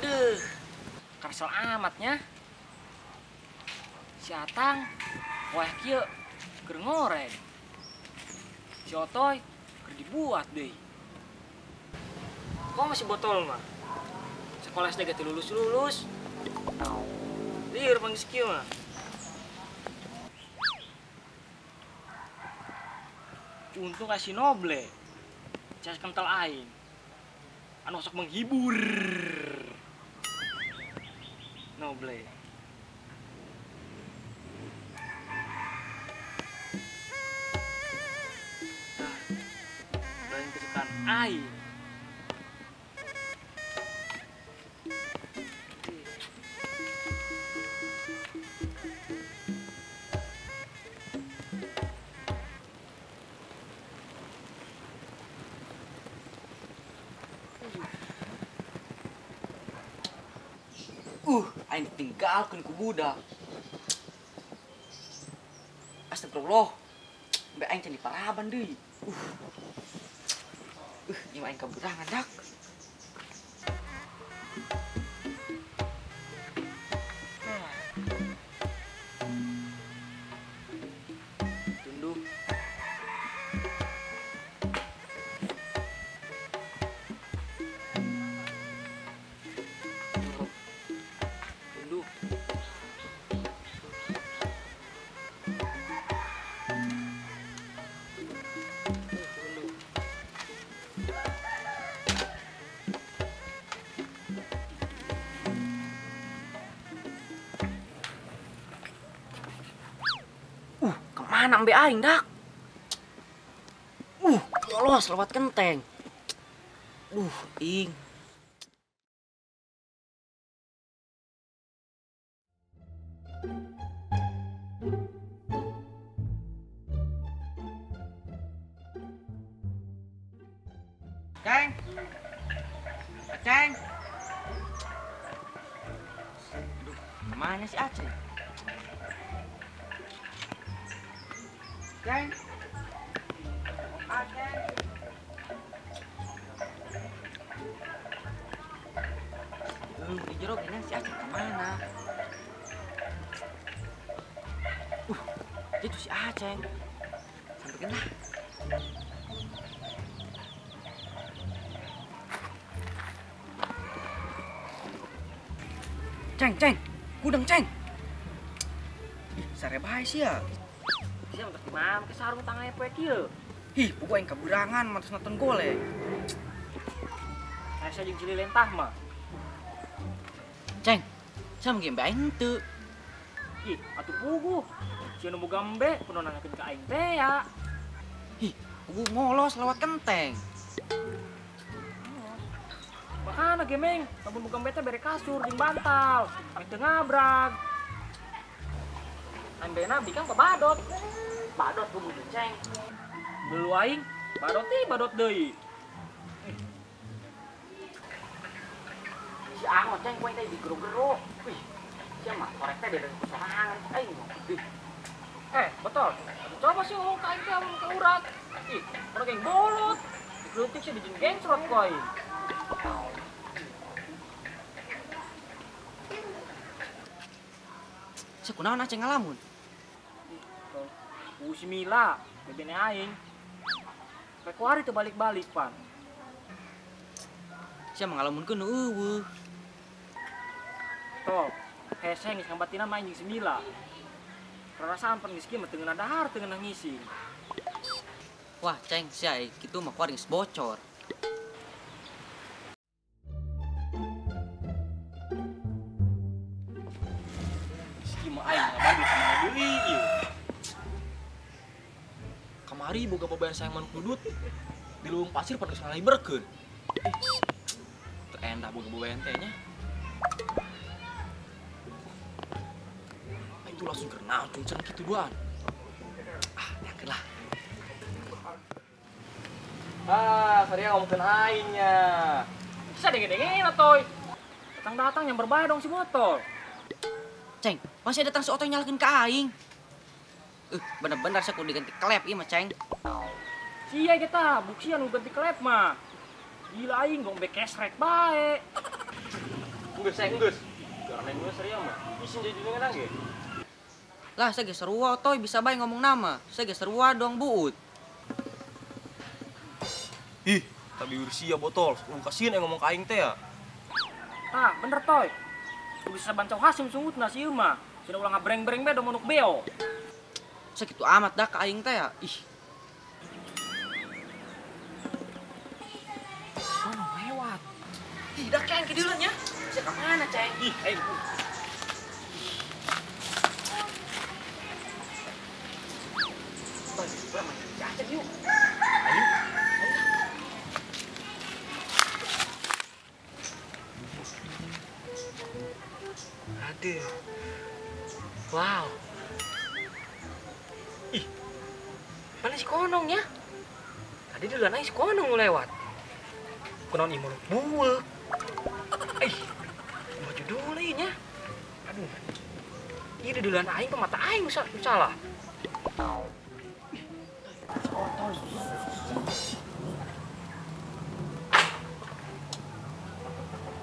Aduh, kesel amatnya. Si Atang, wah kieu keur ngoreng. Si Otoy keur dibuat deui. Kok masih botol mah? Sekolah SD gak lulus-lulus. Liur panggis kieu mah. Untung kasih noble. Cas kental aing. Anu sok menghibur. Noble. Nah, lain kesukaan aing. Aing ditinggalkeun ku budak. Astagfirullah. Sampai aing can diparaban deui. Ieu mah aing kaburangan dak. Tunduh. Kemana ambe aing dak? Lolos lewat kenteng. Duh, ing. Ceng. Aceng. Aduh, kemana si Aceng? Ceng. Aceng. Di jero gini si Aceng kemana? Itu si Aceng. Sampai kena. Ceng, ceng, kudang ceng. Ih, sare bae sia. Sia mah dimana ke sarung tangannya poe kieu. Ih, pugu aing kaburangan mantos nonton gole. Asa jeung cili lentah mah. Ceng, sia mah ge aing henteu. Ih, atuh pugu. Sia nu boga embe kudu nanyakeun ka aing teh ya. Ih, pugu ngolos lewat kenteng. Makana gemeng, lamun boga embe teh bere kasur jeung bantal, aing teu ngabrag. Ambena bikang ke badot. Badot pugu ceng. Belu aing, badot teh badot deui. Si Ango ceng kowe teh digero-gero. Wih, sia mah korek teh beda ku sorangan aing mah. Betul. Coba sih ngomong ka aing teh ngomong ka urat. Ih, orang geng bolot. Dikritik sih dijin gencrot ku aing. Sia kunaon Aceng ngalamun? Si Mila, bebene aing. Rek kuari teu balik-balik pan. Sia mah ngalamunkeun nu eueuh. Tol, hese geus ngabatina mah aing jeung si Mila. Rarasaan pan geus kieu mah teu ngeunah dahar, teu ngeunah ngising. Wah, ceng, sia kitu mah kuari geus bocor. Kieu mah aing ngabandul ka mana deui ieu. Kamari boga babayan sayang manuk dudut di leuweung pasir pan geus ngaliberkeun. Teu endah boga babayan teh nya. Itu langsung keur naon cenah kitu duaan. Ah, yakin lah. Ah, saria ngomongkeun aing nya. Bisa denge-denge atoy. Datang-datang yang berbahaya dong si botol. Ceng, masih datang si Otoy nyalakeun ka aing. Bener-bener saya kudu diganti klep ieu mah, Ceng. Sia kita, buksia nu ganti klep mah. Gila aing gong be kesrek bae. Enggeus, saya enggeus. Karena enggeus serius mah. Isin jadi dengan ge. Lah, saya ge sarua Otoy bisa bae ngomong nama. Saya ge sarua doang buut. Ih, tapi sia botol. Urang kasihan yang ngomong ka aing teh ya. Tah, bener Toy. Bisa bancau hasim sungutna si ieu mah. Sudah ulah ngabreng-breng bae dong manuk beo. Sakitu amat dah ka aing teh ya. Ih. Kono lewat. Ih, dah kayak ke dieu nya. Sia ka mana, Ceng? Ih, aing. Toy, urang mah si Aceng yuk. Ayo. Aduh. Wow. Ih. Mana si Konong ya? Tadi duluan aja si Konong lewat. Kunaon ieu manuk bueuk. Ih. Maju dulu ieu nya. Aduh. Ieu duluan aing ke mata aing salah.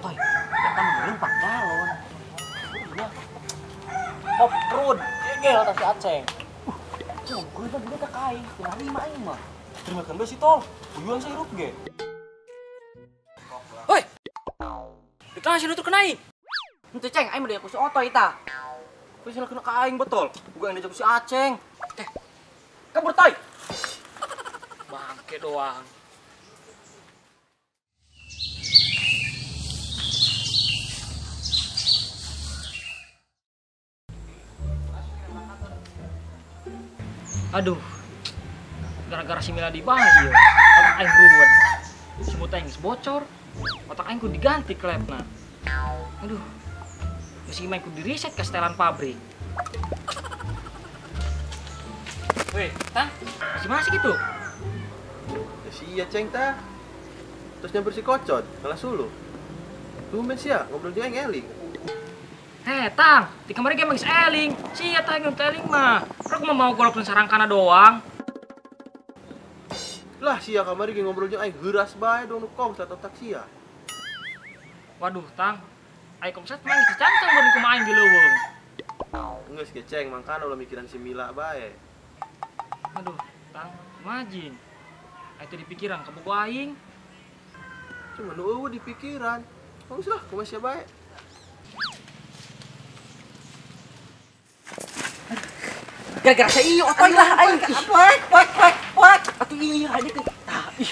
Toy, kita membeli 4 galon. Iya. Off-road, gegel tas si Aceng. Cuma gue bagi ka aing, tinggal 5 aing mah. Terima kasih si tol. Uyuan saya hirup ge. Woi. Ditanya si nutur kena aing. Henteu Ceng, aing mah ku si Otoy tah. Kowe salah kena ka aing botol. Bukan yang diajak ku si Aceng. Eh, kabur toy. Bangke doang. Aduh, gara-gara si Mila dibahas ya, otak aing ruwet. Semut aing geus bocor, otak aing kudu diganti klepna. Aduh, geus ieu mah kudu di-reset ke setelan pabrik. Weh, Tang, masih masih gitu? Ya sia Ceng tah. Terus nyamper si Kocot, kalah suluh. Tumben sia ngobrol dia yang eling. Heh, Tang, di kamar ge geus eling. Sia tah yang eling mah. Rek mah mau golok sarangkana doang. Lah sia kamari ge ngobrol jeung aing heuras bae dong nu kongset otak sia. Waduh, Tang. Aing kongset mah geus cancang beureun kumaha aing di leuweung. Geus ge Ceng, mangkana ulah mikiran si Mila bae. Aduh, Tang, majin. Aing teh dipikiran ka bogo aing. Cuma nu eueuh di pikiran. Geus lah, kumaha sia bae. Gara-gara saya iyo Otoy lah aing. Poek poek poek poek. Atuh iya aja ke. Tah, ih.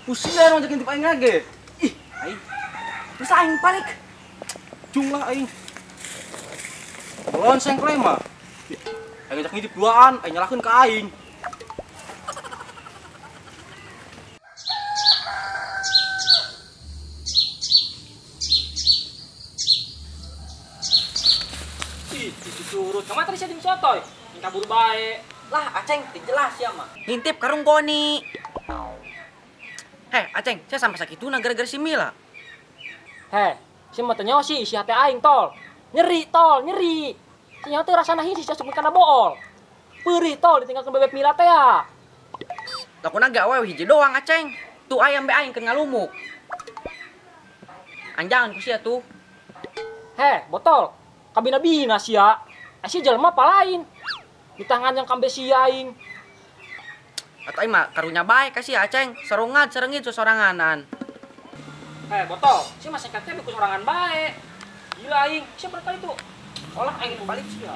Pusing lah orang tip aing ge. Ih, aing. Terus aing balik. Cung lah aing. Belon seng klema. Aing ngajak ngintip duaan, aing nyalahkeun ka aing. Ih, itu curut. Kamana tadi sia jeung sotoy? Kabur bae. Lah, Aceng, teu jelas ya mah. Ngintip karung goni. Heh, Aceng, saya sampai sakituna gara-gara si Mila. Heh, si mah teu nyaho sih isi hate aing tol. Nyeri tol, nyeri. Si nyaho teh rasana hiji asup kana bool. Peurih tol ditinggalkeun bebek Mila teh ya. Lakuna ge awewe hiji doang, Aceng. Tuh ayam be aing keur ngalumuk. Anjangan ku sia tuh. Heh, botol. Kabina-bina sia. Sia jelema apa lain? Di tangan yang kambe sia aing. Atau aing mah karunya bae ka sia Aceng, sarungan sarengit sosoranganan. Eh, botol, sia mah sekatnya ku sorangan bae. Gila aing, sia berkali tuh. Olah aing balik sia.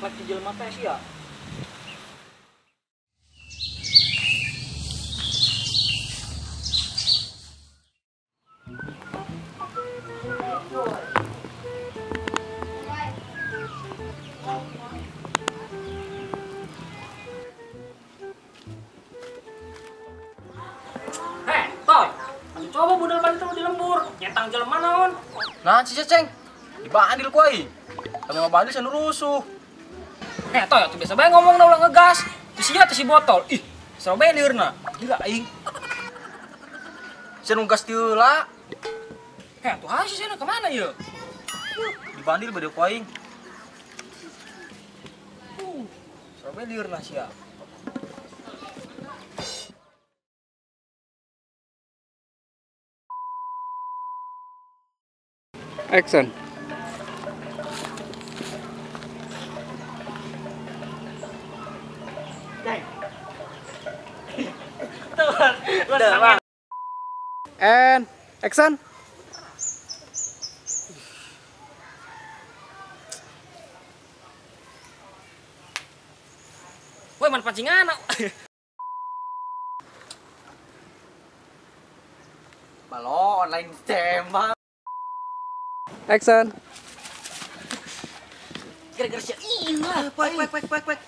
Lagi jelema teh sia. Coba budal balik terus di lembur, nyetang jelema naon. Nah, si Ceng, dibandil ku aing. Kami mah bandil sia nu rusuh. Eh, toy, atuh biasa bae ngomongna ulah ngegas. Teu sia teu si botol. Ih, seru bae liurna. Gila aing. Sia nu gas ti heula. Eh, atuh hayu si sia ka mana ieu? Dibandil bade ku aing. Seru bae liurna sia. Action. And action. Woi, man pancingan. Balon lain tema. Action. Gara-gara sia iya. Poek poek poek poek poek.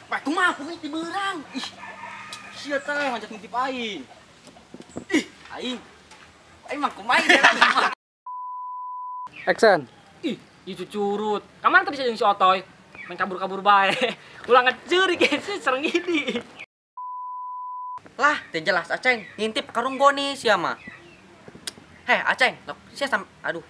Poek kumaha poek di beurang. Ih. Sia teh ngajak ngintip aing. Ih, aing. Aing mah kumaha ieu. Action. Ih, itu curut. Kamar tadi jeung si Otoy. Main kabur-kabur bae. Ulah ngeceuri ge sereng ini. Lah, teu jelas Aceng. Ngintip karung goni sia mah. Heh, Aceng, sia sam aduh.